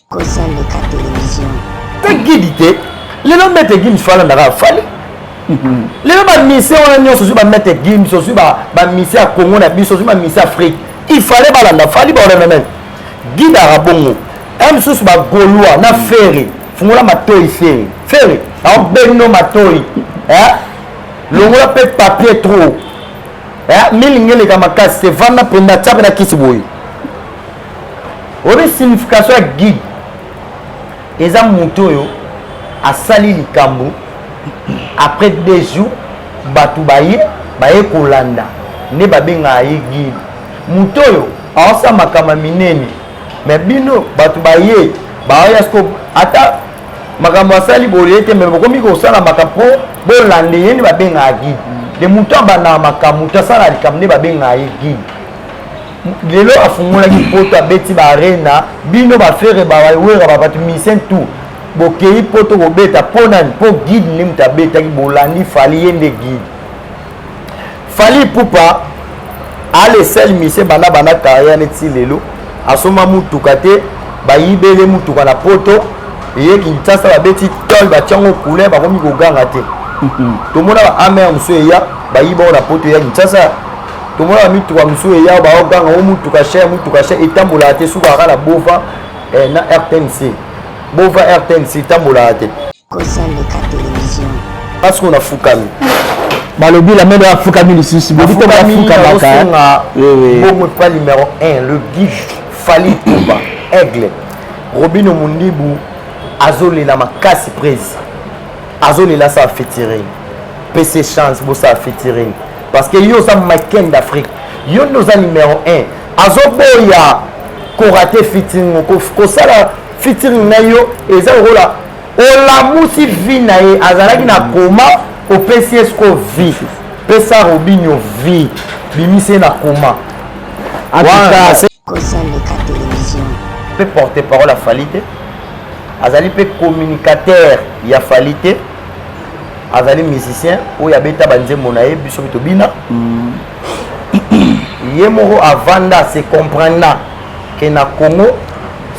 Kosa leka television. Pe guide te. Lelo Maître Gims fala ndaka fali. Lelo ba musiciens wana nyonso ozwi ba Maître Gims, ozwi ba ba musiciens ya Congo na biso, ozwi ba musiciens Afrique. Il fallait balanda fali ba olanda nani? Guide arabongo. Un mosusu ba Gaulois na Ferre. Fungola matoyi Ferre. Ferre, aobeno matoyi. Hein? Longola pe papier trop. Hein? Milingeleka makasi te vanda penda tia pe na kisi boye. Oyebi signification ya guide eza moto oyo asali likambo après 2 jours bato baye baye kolanda nde babengaka ye guide. Moto oyo aosala makambo ya minene me bino bato baye baoya siko ata makambo asali boye te me bokomi kosala makambo mpo bolanda ye nde babengaka guide. De moto abandaka makambo moto asala likambo nde babengaka ye guide. Lelo afungolaki poto abeti ba arena bino ba Ferre ba Wera ba bato musicien tout bokei poto kobeta mpo nani mpo guide nde moto abetaki bolandi Fally ye nde guide. Fally Ipupa ale seul musicien banda banda carrière neti lelo asomba mutuka te bayibele mutuka na poto eye Kinshasa babeti tol batiango couleur bakomi koganga te. Tomona ba amer mosusu eya bayiba oyo na poto eya Kinshasa. Tomona ba mituka mosusu eya baoganga o mutuka cher mutuka cher etambolaka te sukaka kaka na Bova na RTNC. Bova RTNC etambolaka te. Kosa leka television. Parce qu'on a fukami. Balobi la mère afukami lisusu. Bolobi to bafukamaka. Bongo pas numéro 1 le guide Fally Ipupa Aigle. Robino Mundibu azolela makasi prise. Azolela sa featuring. PC chance bosa featuring. Parce que yo oza Michael d'Afrique. Yo nde oza numéro 1. Azoboya korate featuring kosala featuring na yo eza lokola olamusi vie na ye azalaki na coma opesi ye siko vie. Pesa Robinho vie bimisi ye na coma. En tout cas, c'est Kosa leka télévision. Pe porte-parole ya Fally te. Azali pe communicateur ya Fally te. Azali musicien oyo abeta ba nzembo na ye biso mito bina. Ye moko avanda se comprendre que na Congo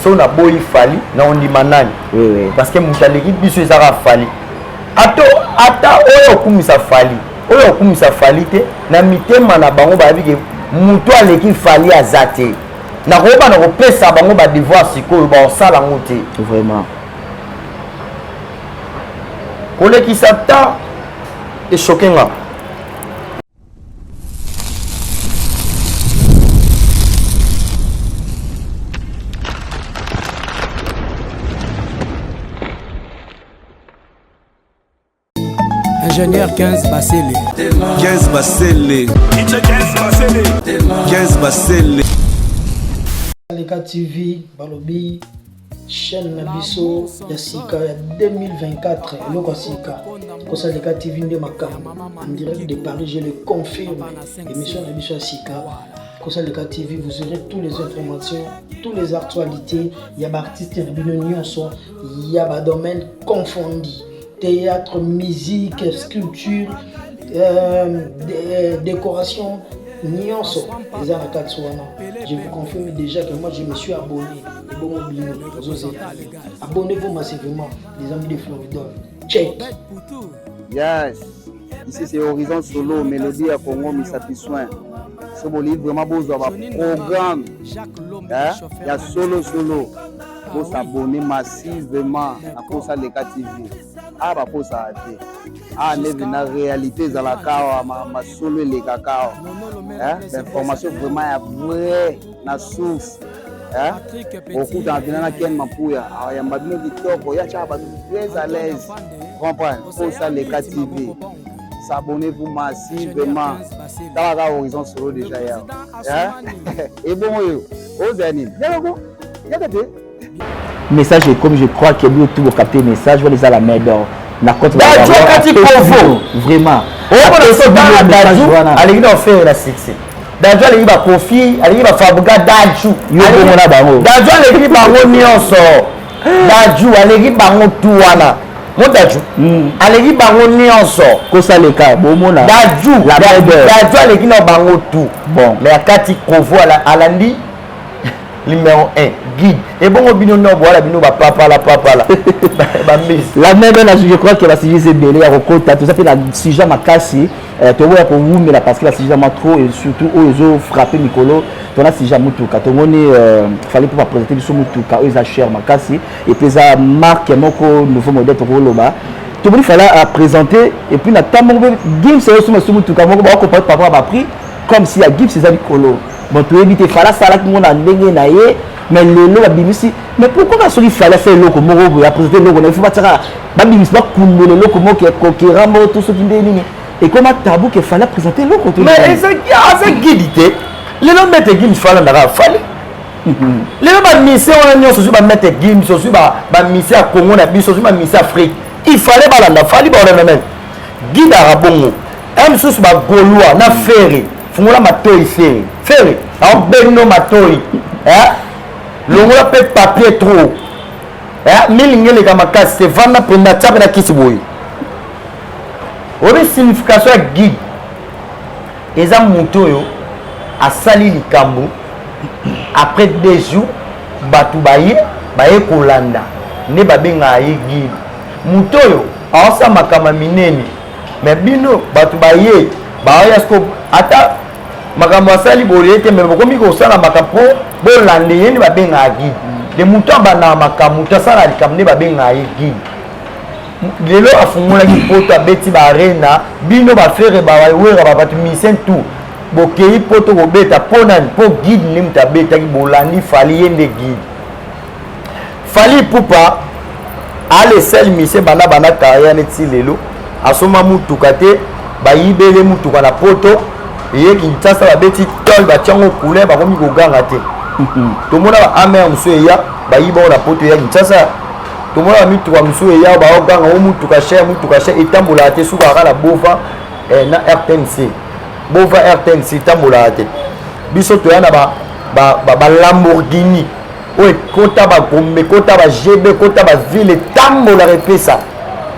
so na boyi Fally na ondima nani. Oui, oui. Parce que moto aleki biso ezaka Fally. Ato ata oyo okumisa Fally, oyo okumisa Fally te na mitema na bango bayebi ke moto aleki Fally aza te. Na koyeba na kopesa bango ba devoir sikoyo ba osala ngo te. Vraiment. Kolekisa temps echoqué nga. Ingénieur 15 Basele. 15 Basele. 15 Basele. 15 Basele. Leka TV balobi chaîne na biso ya sika ya 2024 eloko ya sika kosa Leka TV nde makambo en direct de Paris, je le confirme, émission na biso ya sika kosa Leka TV, vous aurez toutes les informations, toutes les actualités ya ba artistes na bino nyonso ya ba domaine confondi, théâtre, musique, sculpture, décoration nyonso eza na kati wana. Je vous confirme déjà que moi je me suis abonné. Et bon, bino, ozozela. Abonnez-vous massivement, les amis de Floridor. Check. Yes. Ici c'est Horizon Solo, Mélodie à Congo, Misapi Soin. Ce bon livre vraiment beau, ba programme. Hein? Il y a solo solo. Faut s'abonner massivement à Kosa Leka TV. Ah bah faut s'arrêter. Ah ne na réalité za la kawa ma, ma solo leka kawa. Hein? L'information vraiment est vraie na source. Hein? Okuta na na Ken Mapuya, ah ya mbabino kitoko, ya cha ba très à l'aise. Comprends? Kosa Leka TV. S'abonnez-vous massivement. Tala Horizon Solo déjà hier. Hein? Et bon yo, ozani. Yako. Yaka te. Message est comme je crois que vous tout capter message, vous les à la main d'or. Na compte Dadju ba kati ba Kovo. Vraiment. Oh, Après, on a ce sauté vidéo la message, Dadju, voilà. allez, il a fait la succès. Dadju alingi ba Kofi, alingi ba Fabuga Dadju. Yo bongo na bango. Dadju alingi bango nyonso. Dadju alingi bango tout wana. Mo Dadju. Alingi bango nyonso. Kosa leka, bomona. Dadju, La main d'or. Dadju alingi na bango tout. Bon. Mais akati Kovo alandi. Numéro 1 guide. Ebongo bino no boala bino ba papala papala bambisi. La même na je crois que ba sujet ebele ya kokota, toza mpe na sujet makasi, toboya kowumela parce que ba sujet ma trop et surtout oyo ezo frapper mikolo. Tona sujet mutuka, tomoni fallait mpo baprésente biso mutuka oyo eza cher makasi et puis eza marque moko nouveau modèle. Tokoloba tomoni fallait à présenter et puis na ntango moko mpe Gims oyo soma so mutuka moko bakocompare par rapport à baprix comme si ya Gims eza likolo. Bon, toyebi te, fallait asalaki ngo na ndenge na ye, mais lelo babimisi. Mais pourquoi ka soki fallait asala eloko moko boye, aprésente eloko na ye, faut batiaka, babimisi, bakundola eloko moko ya kokera moko to soki nde nini, ekoma tabou ke fallait présenter eloko to? Mais aza guide te. Lelo Maître Gims falandaka Fally. Lelo bamise wana nyonso, ozwi baMaître Gims, ozwi bamise ya Congo na biso, ozwi bamise Afrique, il fallait balanda Fally, baolanda nani? Guide aka bongo. Un mosusu bagaulois na Ferre, fungola matoi. Ferre, Ferre aobeno matoi, longola mpe papier trop milingi eleka makasi te. Vanda mpenza, tia mpe na kisi boye. Oyebi signification ya guide? Eza moto oyo asali likambo, après 2 jours bato baye kolanda, nde babengaka ye guide. Moto oyo aosala makambo ya minene, me bino bato baye baoya siko, ata makambo asali boye te, me bokomi kosala makambo mpo bolanda ye, nde babengaka guide. De moto abandaka makambo, moto asala likambo, nde babengaka ye guide. Lelo afungolaki poto, abeti baarena. Bino baFerre, baWera, babato musicien tout bokei poto kobeta mpo nani? Mpo guide nde moto abetaki, bolandi Fally, ye nde guide. Fally Ipupa ale seul musicien banda carrière neti lelo asomba mutuka te. Bayibele mutuka na poto, eye Kinshasa, babeti tol, batiango couleur, bakomi koganga te. Tomona ba Hummer mosusu eya, bayiba oyo na poto, eya Kinshasa. Tomona bamituka mosusu eya, baoganga o mutuka cher, mutuka cher, etambolaka te, sukaka na Bova na RTNC. Bova, RTNC, etambolaka te. Biso toya na baLamborghini oyo ekota bagombe, ekota baGB, ekota baville, etambolaka, epesa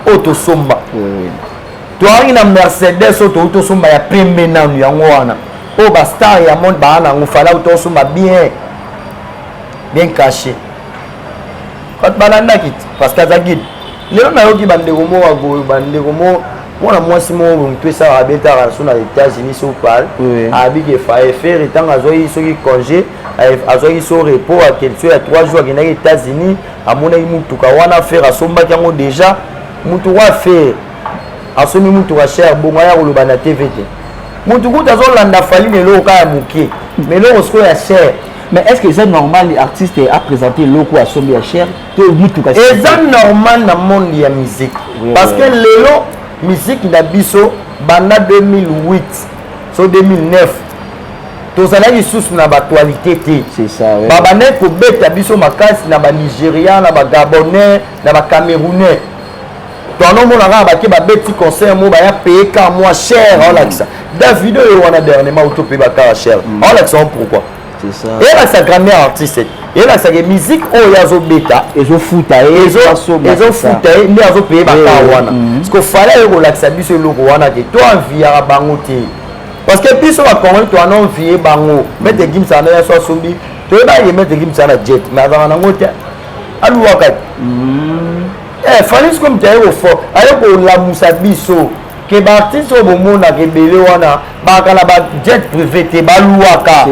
oyo tosomba. Toyangi na Mercedes oyo touti tosomba ya pembe nanu, yango wana oyo bastar ya monde baa nango. Fala tosomba bien bien caché, bato balandaki te parce que aza guide. Lelo nayoki bandeko moko agoyo, bandeko moko, mwana mwasi moko motu esalaka, abetaka so na États-Unis, so pal abiki eFerre ntango azwaki soki congé, azwaki so repos akende so ya 3 jours, akendaki États-Unis, amonaki mutuka wana Ferre asombaki yango déjà. Mutuka Ferre asombi, mutuka cher bongo, aya koloba na TV te. Mutu kutu azolanda Fally na eloko kaka ya moke, mais eloko sikoyo ya cher. Mais est ce que eza normal artiste a présenté eloko asombi ya cher to mutuka? Eza normal na monde ya musique, parce que lelo musique na biso banda 2008 so 2009 tozalaki lisusu na baactualité te. Babandaki kobeta biso makasi na banigérien, na bagabonais, na bacamerounais. Toanomona kaka bake babeti concert mo baya paye car mwa cher, aolakisa Davido oyo wana dernièrement auto paye bacar cher, aolakisa ngo pourquoi? Eyelakisa grandeur artiste, eyelakisaka musique oyo azobeta. Ezofuta ye. Ezofuta ye nde azopaye bacar wana. Parce que fallait aye kolakisa biso eloko wana ke to enviaka bango te, parce que biso bacongolais toana envie bango. Maître Gims ana ya so asombi, toyebaki Maître Gims ana jet, mais azalaka nango te, aluwaka te. Fally sikoyo moto aye kofo, aye kolamusa biso ke baartiste oyo bomonaka ebele wana baka na bajet privé te, baluwaka.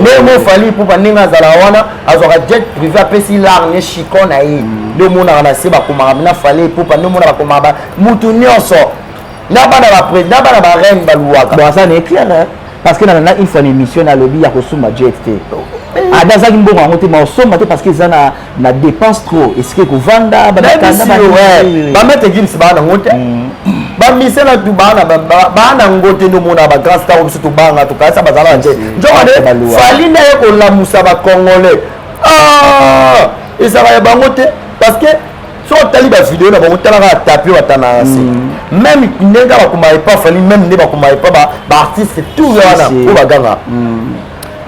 Ndenge mo Fally Ipupa, ndenge azalaka wana, azwaka jet privé, apesi larne chicon na ye, nde omonaka na se bakomaka na Fally Ipupa, nde omona bakomaka mutu nyonso na bana baprésident, bana bareine, baluwaka. Bon, aza na éclair, parce que nalanda une fois na émission, nalobi ya kosomba jet te, ada azalaki mbongo yango te, ma osomba te parce que eza na dépense trop, esika ekovanda. BaMaître Gims baa nango te, bamise na tu baa nango te. Nde omona bagrand star biso tobanga, tokanisa bazala na te. Nzokande Fally nde aye kolamusa bacongolais, ezalaka ya bango te, parce que so otali bavideo na bango, talaka tapi oyo batanaka se même ndenge bakoma epa Fally, même nde bakoma epa baartiste tout wana oyo baganga.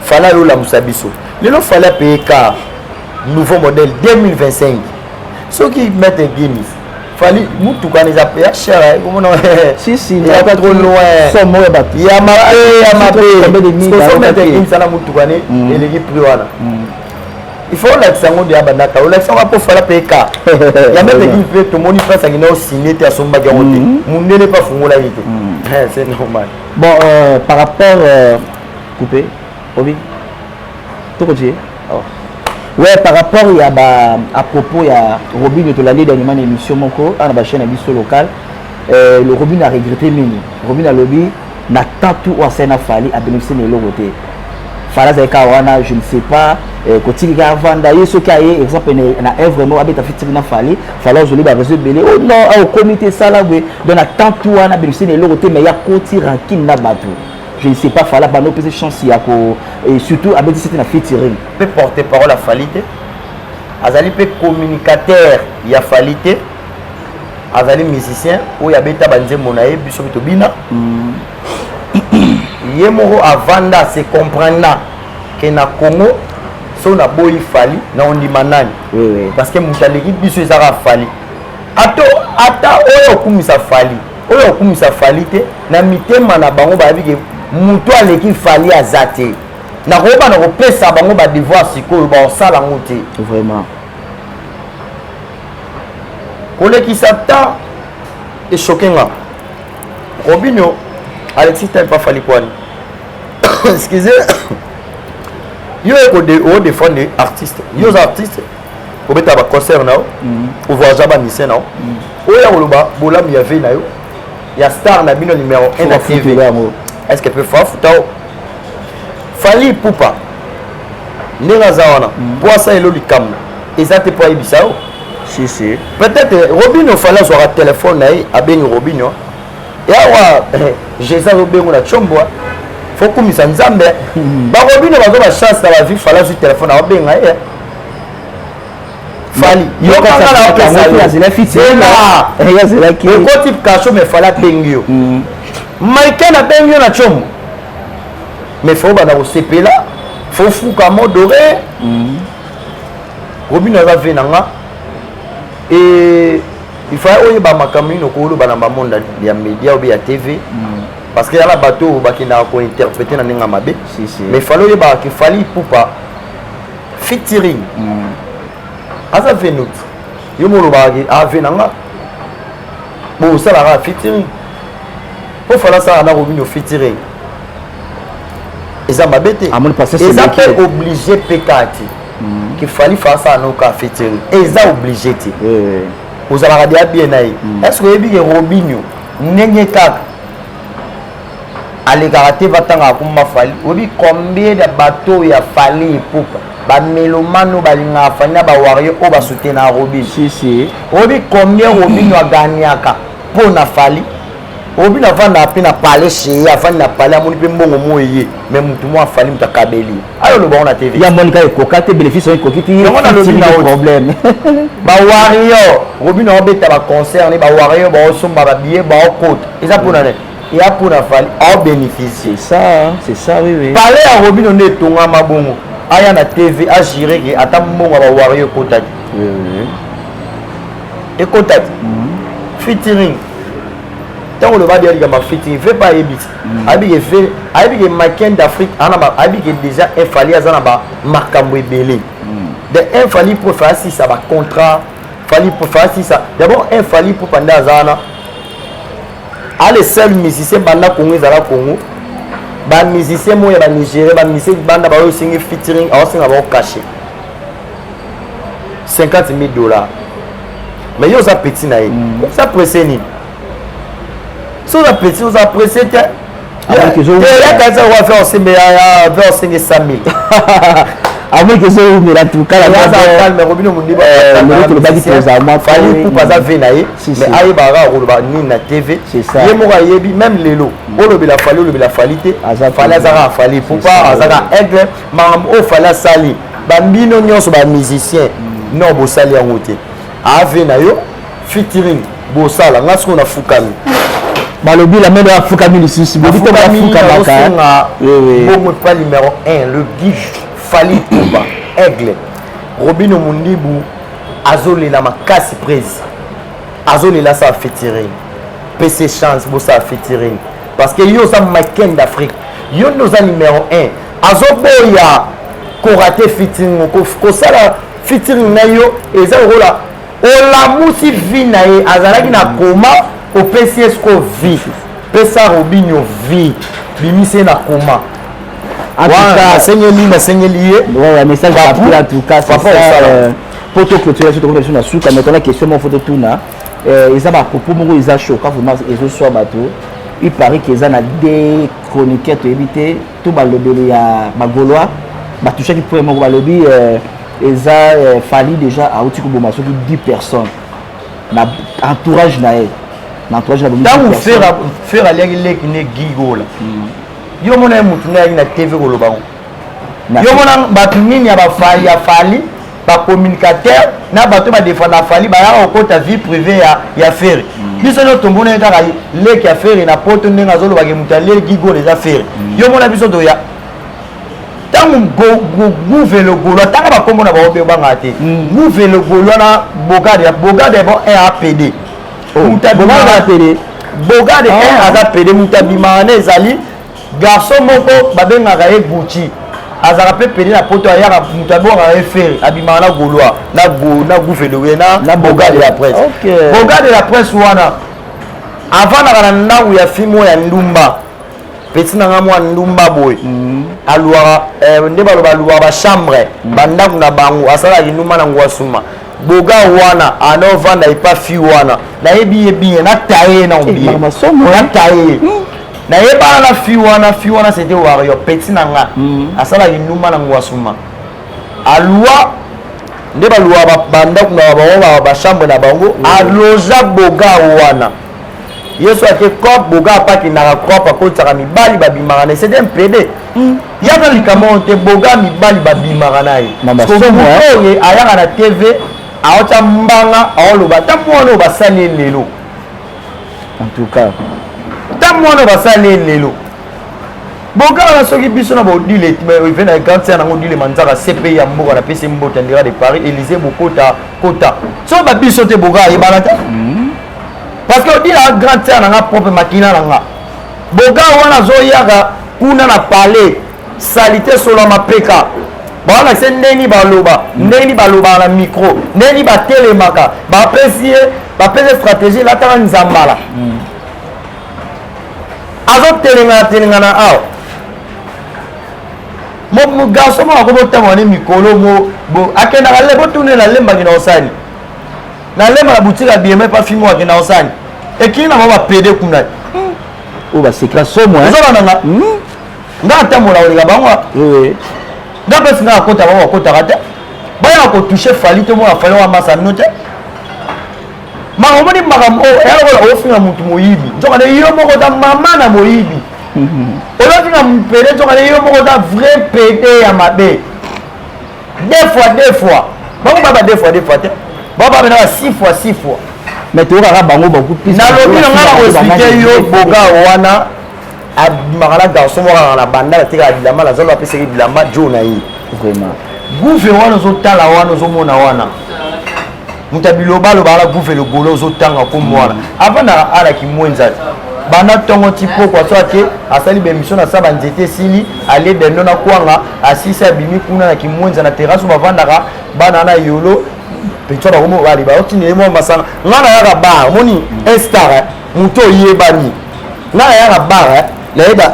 Fally aye olamusa biso. Lelo Fally apaye car nouveau modèle 2025. Soki Maître Gims, Fally, mutuka wana eza ya cher, komona eza trop loin. Ya mabe, ya mabe. Maître Gims ana mutuka ne eleki prix wana. Il faut olakisa yango deya bandaka, olakisa yango mpo Fally mpe ka ya Maître Gims mpe tomoni place akende osigne te, asombaki yango te, mundele mpe afungolaki te. C'est normal. Bon, par rapport coupé obi tokotie, oh. Ouais, par rapport ya ba à propos ya Robin, tolandi dernièrement na émission moko ana bachaîne na biso locale, le Robin a regretté mingi. Robin alobi na temps tout oyo asali na Fally, abénéficie na eloko te. Fally azali kaka wana, je ne sais pas, kotikika avanda ye soki aye exemple na œuvre moko abeta featuring na Fally, Fally ozoli bareseau ebele, oh non, awa okomi te, esala boye. Donc na temps tout wana abénéficie na eloko te, mais ya koti rancune na bato, je ne sais pas. Fally bando opesa chance ya ko et surtout abetisi te na featuring. Mpe porte parole ya Fally te, azali mpe communicateur ya Fally te. Azali musicien oyo abeta banzembo na ye, biso mpe tobina. Ye moko avanda, se comprendre ke na Congo so naboyi Fally, na ondima nani? Oui. Parce que moto aleki biso ezaka Fally. Ato ata oyo okumisa Fally, oyo okumisa Fally te, na mitema na bango bayebi ke moto aleki Fally aza te. Nakoyeba na kopesa bango badevoir sikoyo baosala yango te. Vraiment. Kolekisa temps echoquer nga. Robinio alexis time pa Fally kwani, excusez, yo odéfendre artiste, yo oza artiste, obeta baconcert na yo, ovoyage, bamusicien na yo, oyo ya koloba bolamu ya ve na yo ya star na bino numéro 1 na TV, est ce que peut fafuta o Fally Ipupa ndenge aza wana mpo asalela likambo eza te mpo ayebisa yo? Si si. Peut-être Robino, Fally azwaka telefone na ye, abengi Robino yawa, Jésus azobengo na tsombwa, fo kumisa Nzambe. Barobino bazwa bachance na bavie. Fally azwi telefone, aobenga ye Fally. Okoti kasho, mais Fally abengi yo, Michael abengi yo na tshombo, mais fo banda kosepela, fo fuka modoré. Robino aza ve na nga et il fallait oyeba makambo nini okoloba na bamonde ya média obe ya TV, parce que yala bato oyo bakendaka kointerpréter na ndenge ya mabe. Mais fallait oyebaka ke Fally Ipupa featuring aza venut. Yo mo olobaka ke ave na nga bo osalaka featuring mpo Fally asalaka na Robino featuring, eza mabe te, eza mpe obligé mpe kaka te ke Fally fa asala no kaka featuring, eza obligé te. Ozalaka deya bien na ye. Est ce que oyebi ke Robinio ndenge kaka alekaka te, batangaka komba Fally? Oyebi combien de bato ya Fally Ipupa, bamélomane oyo balingaka Fally na bawarrior oyo basoutenaka Robino? Si si. Oyebi combien Robino agagnaka mpo na Fally? Robino avandaka mpe na palais chez ye, avandi na palais, amoni mpe mbongo mo eye, mais motu mo afali, moto akabeli ayo, oloba ngo na TV. Ya moni kaka ekoka te, bénéfice oyo ekoki te. Yango nalobi na problème. Bawarrior, Robino aobeta baconcert ne, bawarrior baosomba babillet, baokota, eza mpona nani? Eya mpona Fally aobénéficie. C'est ça, c'est ça, oui oui. Palais ya Robino nde etongama bongo, aya na TV agire ke ata mbongo ya bawarrior ekota te, ekota te. Featuring, ntango oloba deya likambo ya featuring, ve pa ayebi ti, ayebi ke ve, ayebi ke Maken d'Afrique ayebi ke déjà un Fally aza na bamakambo ebele de un Fally mpo Fally asisa bacontrat. Fally mpo Fally asisa d'abord un Fally mpo pande aza wana a le seul musicien banda Congo ezala Congo. Bamusicien moko ya banigéria, bamusicien libanda, baoyo osengi featuring, aosenga bao cachet 50 000 $, mais yo oza petit na ye, oza pressé nini? So oza petit, oza pressé te. Yaka eza wa fe osembe ya fe osenge 100 000. Amoki ezowumela calme. Robino Mundiba Fally Ipupa aza ve na ye, mais ayebaka kaka koloba nini na TV. Ye moko ayebi. Même lelo olobela Fally, olobela Fally te, Fally aza kaka Fally Ipupa, aza kaka aigle. Makambo oyo Fally asali, bambino nyonso bamusicien non bosali yango te. Ave na yo, featuring bosala, nga sikoyo nafukami. Balobi la mene afukami lisusu, bobi to bafukamaka. Bongo epa numéro 1, le guide Fally Ipupa aigle, Robino Mundibu azolela makasi, prise azolela sa featuring, pese chance bosala featuring, parce que yo oza Maken d'Afrique, yo nde oza numéro 1. Azoboya. Korater featuring, kosala featuring na yo eza lokola olamusi vie na ye. Azalaki na coma, opesi ye siko vie. Pesa Robinio vie, bimisi ye na coma. En tout cas, asengeli, nasengeli ye. Ouais, message Papu, en tout cas, c'est papa ça. osala. Po toclôturer biso, tokomi biso na suka. Maintenant, la question moko faut totuna, eza bapropos moko eza choquant vraiment, ezoswa bato. Il paraît que eza na des chroniqueurs, toyebi te, to balobeli ya bagaulois, batouchaki point moko, balobi eza Fally déjà auti koboma soki 10 personnes na entourage na ye, na entourage na bomi 10 Ntango personnes. Ferre aliaki leki ne Gigola, yo mona ye motu nde ayaki na TV koloba ngo. Yo mona bato nini ya bafali, ya Fally, bacommunicateur na bato badefanda Fally, bayaka kokota vie privée ya Ferre. Biso nyonso tomona ye kaka leki ya Ferre na Poto, ndenge azolobaka moto alie Gigola eza Ferre. Yo mona biso toya ntango Gouve le Gaulois, tanga bakombo na bango mpe, obangaka te. Gouve le Gaulois na Bogard, Bogard bon 1 apd. Moto Bogard APD. Bogard 1 aza PD. Moto abimaka na ezali garçon moko babengaka ye Gucci, azalaka mpe pede na Poto. Ayaka, moto abengaka ye Ferre, abimaka na Gaulois na Gouve le na Bogard de la presse. Bogard de la presse wana avandaka na ndako ya fille oyo ya ndumba, petit na nga, mwa ndumba boye. Aluwaka nde baloba aluwaka bachambre, bandako na bango, asalaka ndumba na ngwasuma. Boga wana anovanda epa fille wana, nayebi ye bien, nataye na obie. Makambo somo, eh. Nataye, nayebana na fille wana. Fille wana, c'était warrior, petit na nga, asalaka ndumba na ngwasuma. Aluwa nde baluwa bandako na bango, bachambre na bango. Aloja boga wana, ye so ake cop, boga apakendaka cop, akotisaka mibali babimaka na ye. C'était un PD, yaka likambo oyo te. Boga, mibali babimaka na ye. Mama Parce que somo, eh. moto oyo ayaka na TV, aotya mbanga, aoloba ta mwana oyo basali ye lelo. En tout cas. Ta mwana oyo basali ye lelo, bokala soki biso na baodile eve na grande sœur nango Odile Manzaka, CPI ya mboka, napesi mbote ndira de Paris, Élysée bokota kota so babiso te. Boka ayebana te, parce que Odile a grande sœur nanga propre, makina nanga. Boka wana azoyaka kuna na palais, salité solo mapeka, baolakisa ndeni baloba, ndeni balobaka na micro, ndeni batelemaka, bapesi ye, bapesi stratégie, elataka nzambala, azotelengana telengana awa. Garçon moko akobotamaka ne mikolo mo akendaka le botunela lembaki na osani na lemba na boutique ya biema epa fille moko akenda osani ekili na bango bapede kuna. Oyo basecret somo, eh. Ozolanda nga? Nga atambola koleka bango. Nga mpesi nga akota, bango bakotaka te. Bayaka kotoucher Fally te, mona Fally wa masa no te. Maka omoni makambo oyo eya lokola ofinga motu moyibi, nzoka nde yo moko oza mama na moyibi. Ozofinga pede, nzoka nde yo moko oza vrai pede ya mabe. Deux fois, deux fois, bango baba deux fois, deux fois te, bango baba na six fois, six fois. Mais toyokaka bango beaucoup plus. Nalobi na nga, na koexpliquer yo. Boga wana abimaka na garçon moko kaka na banda, atekaka bilamba na zalo, apesaki bilamba jo na ye. Vraiment. Gouve wana ozotala wana, ozomona wana moto ya biloba alobaka na Gouve Logolo, ozotanga kombo wana, avandaka alaki mwenza te. Banda ntongo ti pokwa, so ake asali baémission na sa banzete, esili, alie dendo na kwanga, asisi, abimi kuna na Kimwenza na terrasse oyo bavandaka bana na yolo petwa bango bali baotindele mwa masanga. Nga nayaka bar, omoni un star, moto oyebani, nga nayaka bar, nayeba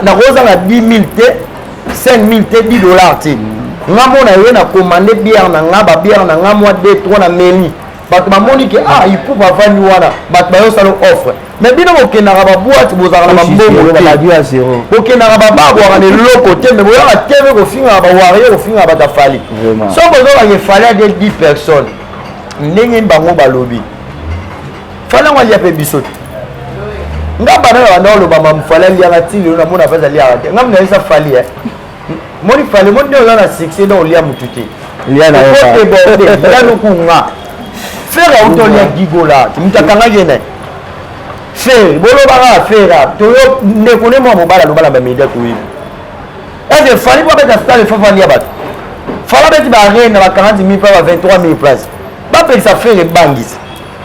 nakozanga 10 000 te, 5 000 te, 10 $ te. Nga mona ye na commande bière na nga, babière na nga mwa 2 3 na meli. Bato bamoni ke ah, Ipupa avandi wana, bato bayosala offre. Mais bino bokendaka baboîte, bozalaka na bambongo te, bokendaka bababwaka na eloko te, mais boyaka tv kofingaka bawarie, kofingaka bato. Afali so bozobaka efali ade 10 personnes, ndenge bango balobi Fally yango alia mpe biso te. Nga bana na banda oloba mamu Fally aliaka ti lelo namona mpasi aliaka te. Nga nayebisa Fally, moni Fally, moni nde oza na succès, donc olia mutu te, déborde ya nuku. Nga Ferre auti olia Gigola, mutu akangaki ye na Ferre, bolobaka Ferre toyo ndeko ne mwa mobali aloba na bamédia, toyebi ese Fally mpo abeta stade, fa falia bato. Fally abeti baarena ba 40 000 pa ba 23 000 place, bapekisa Ferre ebangisa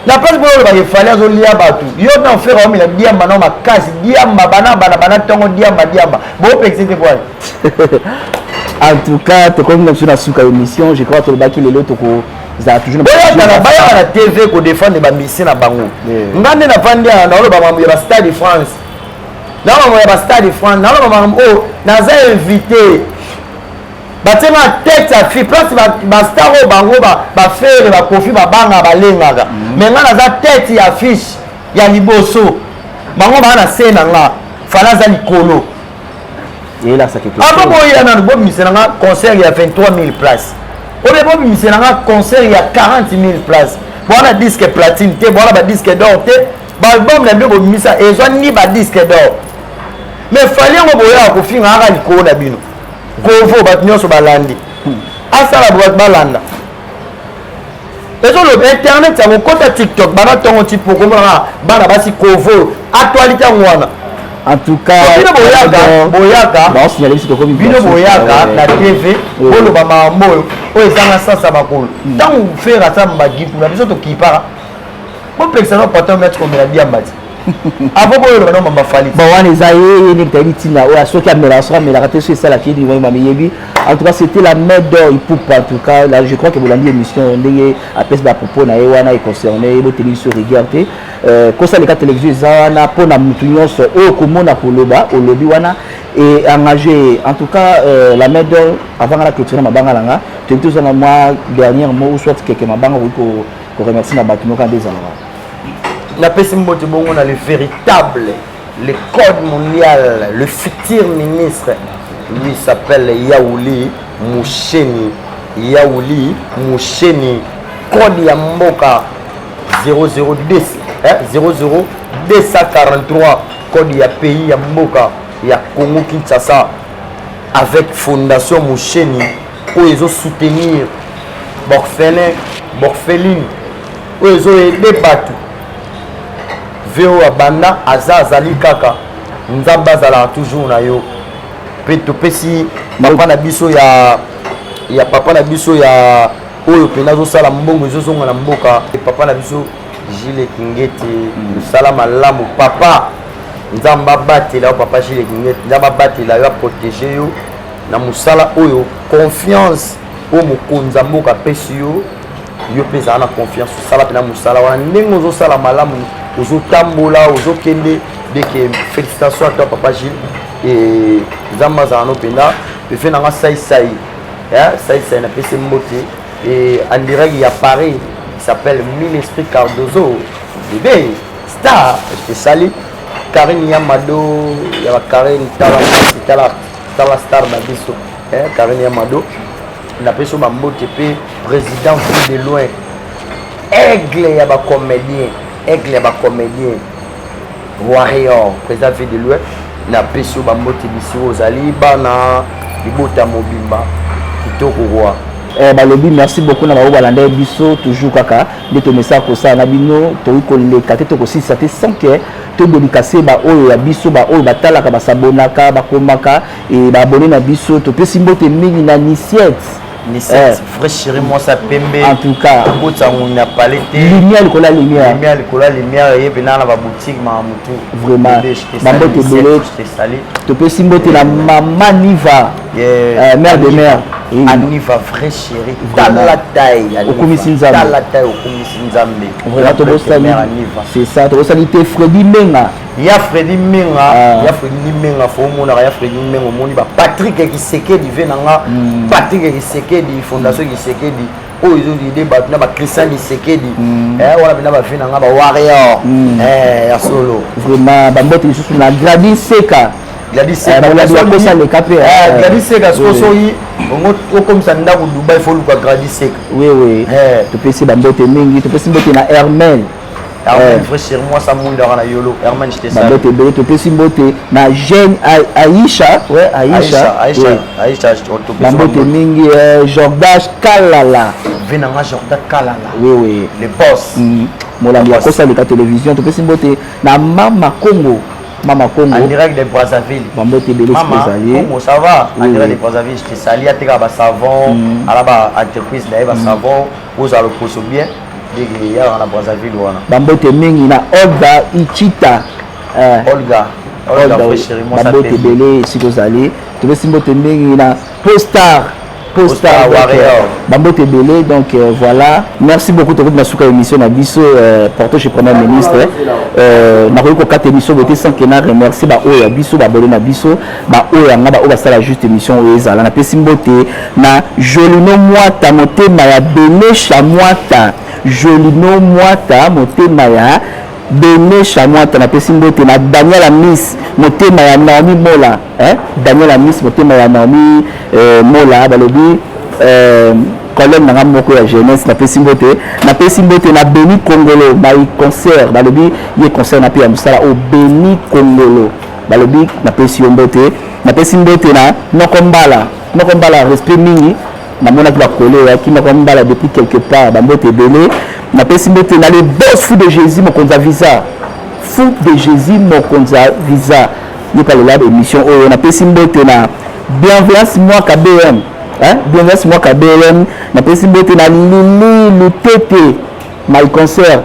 na place. Boyo olobaka efali azolia bato, yo na Ferre aomela diamba na makasi, diamba bana bana bana ntongo, diamba diamba, boopekisa te bwani. En tout cas, tokomi na biso na suka émission. Je crois tolobaki lelo tokozala toujours. Boyakana, bayaka na TV kodéfendre bamusiciens na bango. Nga nde nafandi awa, naoloba makambo ya bastade de France, naoloba ya bastade de France, naoloba makambo oyo naza invité, batie nga tête ya fi place. Bastar oyo bango baFerre, baKoffi, babanga, balengaka, mais nga naza tête ya affiche ya liboso. Bango baa na se na nga, Fally aza likolo. Avant boya nanu, bobimisela nga concert ya 23 000 place obe, bobimisela nga concert ya 40 000 place. Bwana disque platine te, bwana badisque d'or te, baalbum na bino bobimisa ezwa ni badisque d'or, mais Fally yango boyaka kofinga kaka likolo na bino. Kovo bato nyonso balandi, asala bo bato balanda. Ezoloba internet yango, kota TikTok bana ntongo ti pokomonaka bana basi kovo, actualité yango wana. En tout cas, bino boyaka, boyaka, bino boyaka na TV, boloba makambo oyo oyo ezanga sasa makolo. Ntango Ferre asa mbagi kuna, biso tokipaka, bopekisa no patron nati komela diamba ti avant boyoloba no mamba Fally. Bon, wana eza ye ndenge tayebi ntina oyo, soki amelaka, soki amelaka te, soki esalaki ye mamiyebi. En tout cas, c'était la Main d'Or Ipupa. En tout cas là, je crois que bolandi émission ndenge apesi bapropos na ye wana econcerné ye. Boteli biso rigueur te. Kosaleka télévision eza wana mpona mutu nyonso oyo komona koloba olobi wana et engagé. En tout cas, la Main d'Or, avant nga na clôturer mabanga na nga, toyebi tozala mwa dernier mot ou soit keke mabanga okoki koremercier na bato moko nde ezalaka. Napesi mbote bongo na le véritable, le code mondial, le futur ministre. Lui s'appelle Yaouli Moucheni, Yaouli Moucheni, code ya mboka 002, eh, 00243, code ya pays ya mboka ya Congo Kinshasa, avec Fondation Moucheni oyo ezosoutenir baorphelin, baorpheline, oyo ezoaider bato. Ve oyo abanda aza, azali kaka Nzambe azalaka toujours na yo. Mpe topesi papa na biso ya papa na biso ya oyo mpena azosala mbongo ezozonga na mboka, papa na biso Gile Kingete, mosala malamu papa. Nzambe abatela yo, papa Gile Kingete. Nzambe abatela yo, aprotéger yo na mosala oyo. Confiance oyo mokonzi ya mboka apesi yo, yo mpe ezala na confiance, osala mpena mosala wana ndenge ozosala malamu, ozotambola, ozokende deke. Félicitation à toi, papa Gilles, et Nzambe azala no mpena pefe nanga saisai saisai. Napesi mbote et en direct ya Paris, il s'appelle Mille Esprit Cardozo, bébé star, je te salue. Karine Yamado ya bakarine, tala tala tala, star na biso, Karine Yamado, napesi yo bambote. Mpe président Vue de Loin, aigle ya bacomédien, aigle ya bacomédien, warrior, président Vue de Loin, napesi yo bambote bisika ozali, bana libota mobimba kitoko roi. Balobi merci beaucoup na bango balanda biso toujours. Kaka nde tomesaka kosala na bino, tokoki koleka te, tokosilisa te sans que todédicacer baoyo ya biso, baoyo batalaka, basabonaka, bakomaka e baabonné na biso. Topesi mbote mingi na Nisiete. Nisiete, vrai chéri, mwasi ya pembe. En tout cas, akotisa ngungi na pale te. Lumière likolo ya lumière. Lumière likolo ya lumière, ye mpena na baboutique mamutu. Vraiment, bambote ebele. Topesi mbote na mama Niva, mère de mère. Aniva, vrai chéri, tala taille. Okumisi Nzambe. Tala taille, okumisi Nzambe. Vraiment, tobosani, c'est ça, tobosani te Fredi Menga. Ya Fredi Menga, ya Fredi Menga, fo omonaka ya Fredi Menga, omoni ba Patrik Kisekedi, ve nanga Patrik Kisekedi, Fondation Kisekedi oyo ezoaider bato, na baChristian Kisekedi wana mpena bave nanga bawarrior ya solo. Vraiment, bambote lisusu na Gradi Seka. Gladys Seka kosaleka mpe. Gladys Seka, soki soki ongo okomisa ndako Dubai, fo luka Gladys Seka. Oui, topesi bambote mingi. Topesi mbote na Hermel. Hermel, vrai chéri, mwasi amwindaka na yolo. Hermel, je te salue. Bambote ebele. Topesi mbote na jeune Aisha, ouais, Aisha. Aisha, Aisha. Bambote mingi. Jordash Kalala. Ve nanga Jordan Kalala. Oui. Le boss. Molandi ya kosaleka télévision. Topesi mbote na Mama Congo, Mama Congo. En direct de Brazzaville. Bambote ebele. Mama Congo, ça va? En direct de Brazzaville, je te salue. Atekaka basavon, ala ba entreprise na ye basavon, ozala loposo bien ndenge yaka na Brazzaville wana. Bambote mingi na Olga Ichita. Olga. Olga, vrai chéri, moi, ça Babote te ebele esika ozali. Topesi mbote mingi na Postar. Postar, Postar, donc, Warrior. Bambote ebele. Donc voilà, merci beaucoup. Tokoki na suka émission na biso, porto chez Premier ministre. Nakoki kokata émission boye te sans que na remercie baoyo ya biso, babole na biso, baoyo yanga, baoyo basala juste émission oyo ezala. Napesi mbote na Jolino Mwata, motema ya Benesha Mwata. Jolino Mwata, motema ya Benesha Mwata. Napesi mbote na Daniel Amis, motema ya Naomi Mola, eh? Daniel Amis, motema ya Naomi Mola, balobi collègue nanga moko ya jeunesse. Napesi mbote, napesi mbote na Beni Kongolo by concert, balobi ye concert na mpe ya mosala oyo. Beni Kongolo, balobi napesi yo mbote. Napesi mbote na Noko Mbala. Noko Mbala, respect mingi. Namonaki bakole oyaki, Noko Mbala, depuis quelque part, bambote ebele. Napesi mbote na le boss Fou de Jésus, mokonzi ya visa. Fou de Jésus, mokonzi ya visa, ye palela émission oyo. Napesi mbote na Bienveillance Mwaka BM, hein? Bienveillance Mwaka BM. Napesi mbote na Lili Lutete, my concert,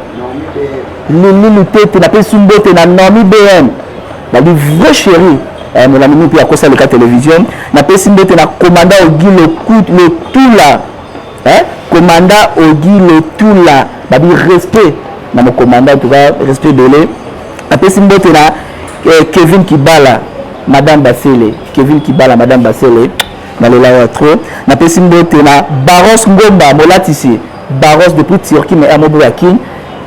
Lili Lutete. Napesi mbote na Naomi BM, bali vrai chéri, molami mpe akosaleka télévision. Napesi mbote na commandant Ogi Lotula, hein? Commandant Ogi Lotula, babi respect na mocommandant, en tout cas respect ebele. Napesi mbote na Kevin Kibala, Madame Basele. Kevin Kibala, Madame Basele, nalela ya trop. Napesi mbote na Baros Ngomba, molatisi Baros depuis Turquie, mais amobo ya King.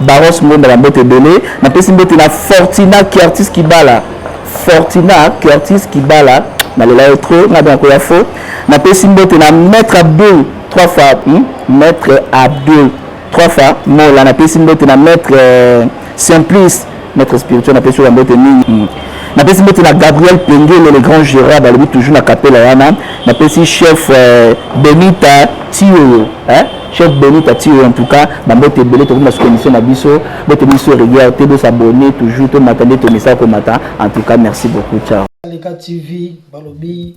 Baros Ngomba, bambote ebele. Napesi mbote na Fortina Curtis Kibala. Fortina Curtis Kibala, nalela yo trop, nga benga koya fo. Napesi mbote na Maître Abdul trois fois, Maître Abdul trois fois Mola. Napesi mbote na Maître Simplice, maître spirituel, napesi oyo mbote mingi. Napesi mbote na Gabriel Pengele, le grand Gérard, balobi toujours na kapela wana. Napesi chef Benita Tioyo, hein? Chef Benita Tioyo, en tout cas bambote ebele. Tokomi na suka émission na biso. Bote biso rigueur te, bosabone toujours, tomata nde tomesaka komata. En tout cas, merci beaucoup, ciao. Leka TV, balobi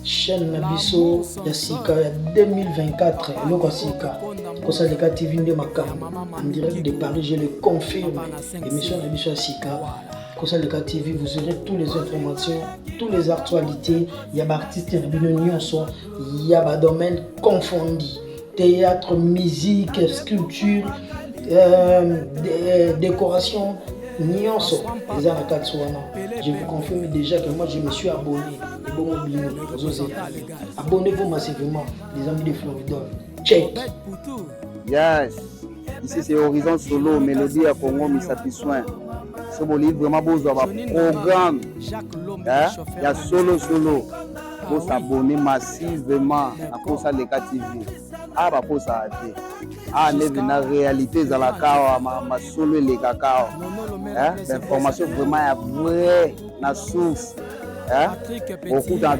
chaîne na biso ya sika ya 2024, eloko ya sika. Kosaleka TV nde makambo, en direct de Paris, je le confirme. Émission na biso ya sika, Kosaleka TV, vous aurez toutes les informations, toutes les actualités ya baartiste na bino nyonso, ya badomaine confondi: théâtre, musique, sculpture, décoration, nyonso eza na kati wana. Je vous confirme déjà que moi, je me suis abonné. Ebongo bino, ozozela? Abonnez-vous massivement, les amis de Floridol. Check. Yes, ici c'est Horizon Solo, Mélodie ya Congo, Misapi Soin. So bolingi vraiment bozwa baprogramme ya solo solo, bosabone massivement na Kosaleka TV. Awa bakosaka te, awa nde na réalité ezalaka awa, masolo elekaka awa, bainformation vraiment ya vrai na source okutana.